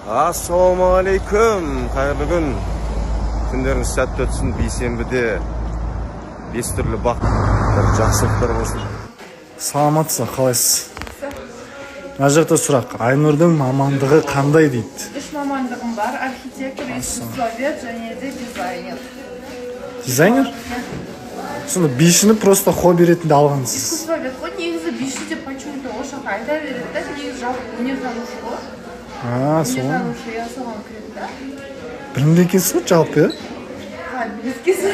Ассалаумағалейкум, қайырлы күн. Күндеріңіз сәтті өтсін. Бейсенбіде бес түрлі бақ, бір жақсылықтар болсын. Саламатсыз, қалайсыз? Мына жақта сұрақ: Айнұрдың мамандығы қандай дейді? Үш мамандығым бар: архитектор, искусствовед және де дизайнер. Дизайнер? Сонда бишіні просто хобби ретінде алғансыз? Искусствовед қой негізі. Биші деп почему то осы жаққа айта береді да. Негізі жалпы өнертанушы ғой. А, сол. Өнертанушы, иә, соған кіреді да. Білімді екенсіз ғой жалпы, иә? Қалай біледі?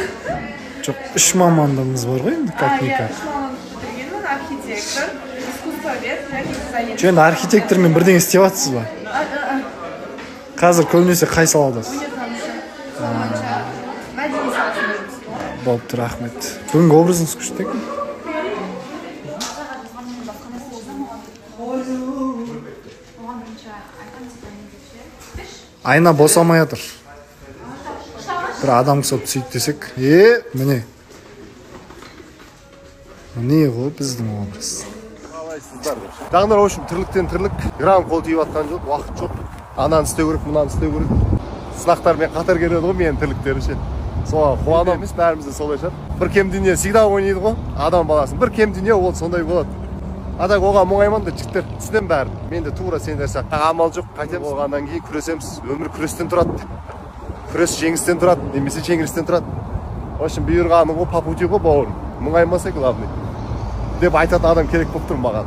Жоқ, үш мамандығыңыз бар ғой енді, как А, иә. никак. Үш мамандық бітіргенмін: архитектор, искусствовед және дизайнер. Жоқ, енді архитектормен бірдеңе істеп жатсыз ба? А, а, а. Қазір көбінесе қай саладасыз? Өнертанушы, сол бойынша мәдени саласында жұмыс істеймін. Болыпты, рахмет. Бүгінгі образыңыз күшті екен. Оған бірінші айтамыз деп ше. Айна босамай жатыр. Бір адам ұқсап түсейік десек, е, міне, міне ғой біздің образ. Қалайсыздар, жағыңдар? В общем, тірліктен тірлік, грамм қол тиіп жатқан жоқ, уақыт жоқ. Ананы істеу керек, мынаны істеу керек, сынақтармен қатар келеді ғой менің тірліктерім ше. Соған қуанамын емес, бәріміз де солай шығар. Бір кем дүние всегда ойнайды ғой адам баласын, бір кем дүние, ол сондай болады. А так оған мұңаймаңдар, жігіттер, түсінемін бәрін, мен де тура сендер сияқты. Амал жоқ, қайтеміз? Болғаннан кейін күресеміз. Өмір күрестен тұрады, күрес жеңістен тұрады немесе жеңілістен тұрады. В общем, бұйырғаны ғой, по пути ғой, бауырым, мұңаймасай главный деп айтатын адам керек болып тұр маған.